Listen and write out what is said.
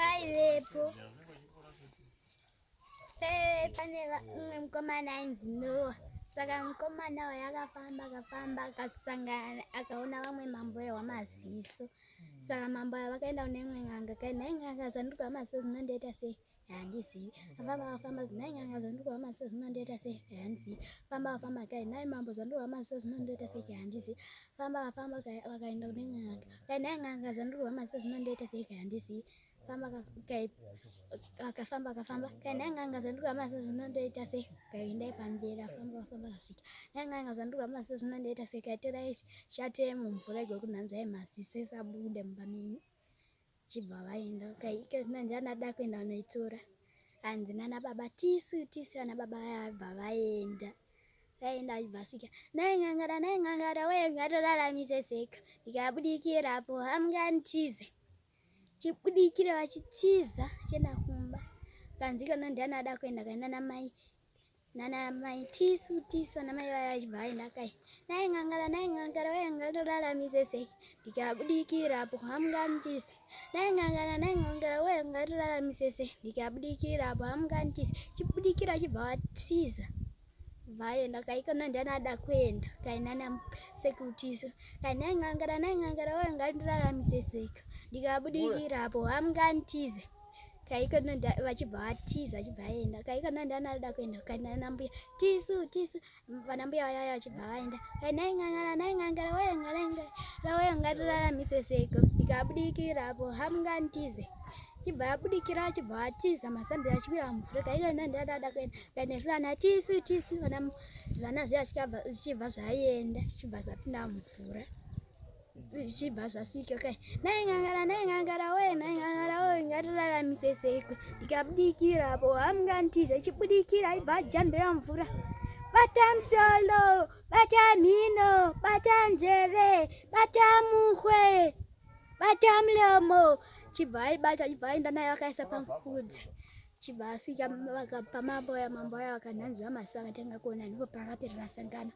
Paivepo paive pane umwe mukomana ainzi Noa. Saka mukomana uyu akafamba akafamba akasangana akaona vamwe mambo wemaziso. Saka mambo aya vakaenda kune imwe n'anga kai nhai n'anga zvandiri kuva maziso zvinondiita sei? Handizivi. Afamba akafamba nhai n'anga zvandiri kuva maziso zvinondiita sei? Handizivi. Famba akafamba kai nhai mambo zvandiri kuva maziso zvinondiita sei? Handizivi. Famba akafamba kai vakaenda kune imwe n'anga kai nhai n'anga zvandiri kuva maziso zvinondiita sei? Handizivi. Famba kai akafamba akafamba kai nhai n'anga zvandiri kuva maziso zvinondiita sei? Kai endai pamberi afamba afamba akasvika nhai n'anga zvandiri kuva maziso zvinondiita sei? Kai torai shato yemumvura igokunhanzvai maziso isabude mumba menyu. Chibva vaenda kaika ndiani ada kuenda kunoitora hanzi nana baba tisu tisu ana baba vabva vaenda vaenda vachibva vasvika nai ngangara nai ngangara wee ngatoraramise seka ndikabudikirapo hamunganitize chibudikire vachitiza chienda kumba kanzi kana ndiani ada kuenda kaenda namai Nana mai tisu tisu ana mai vaya vachibva vaenda kai nai ngangara nai ngangara waya ngatoraramise sei ndikabudikirapo hamunganitise nai ngangara nai ngangara waya ngatoraramise sei ndikabudikirapo hamunganitise chibudikira chibva watiza vaenda kai kana ndiani ada kuenda kai nana sekutiso kai nai ngangara nai ngangara waya ngatoraramise sei ndikabudikirapo hamunganitize kaikana vachibva vatiza vachibva vaenda kaikana ndiana ada kuenda kaina nambuya tisu tisu vanambuya vayaya vachibva vaenda kainaingangana naingangara wayangarangarawaya ngatiraramise seko ndikabudikirapo hamungandize chibva yabudikira vachibva vatiza masambi achiwira mumvura kaikana ndiana ada kuenda kainefana tisu tisu vana zvana zviya zvichibva zvaenda zvichibva zvapinda mumvura zvichibva zvasvika kai nai ngangara nai ngangara wee nai ngangara wee ngatiraramise seiko ndikabudikira apo hamunganitize chibudikira aibva ajambira mvura bata musolo bata mhino bata nzeve bata muhwe bata mulomo chibva aibata chibva aenda nayo akaisa pamufudze chibva asvika pamambo ya mambo aya akanhanzva maziso akatanga kuona ndipo pakaperera sangano.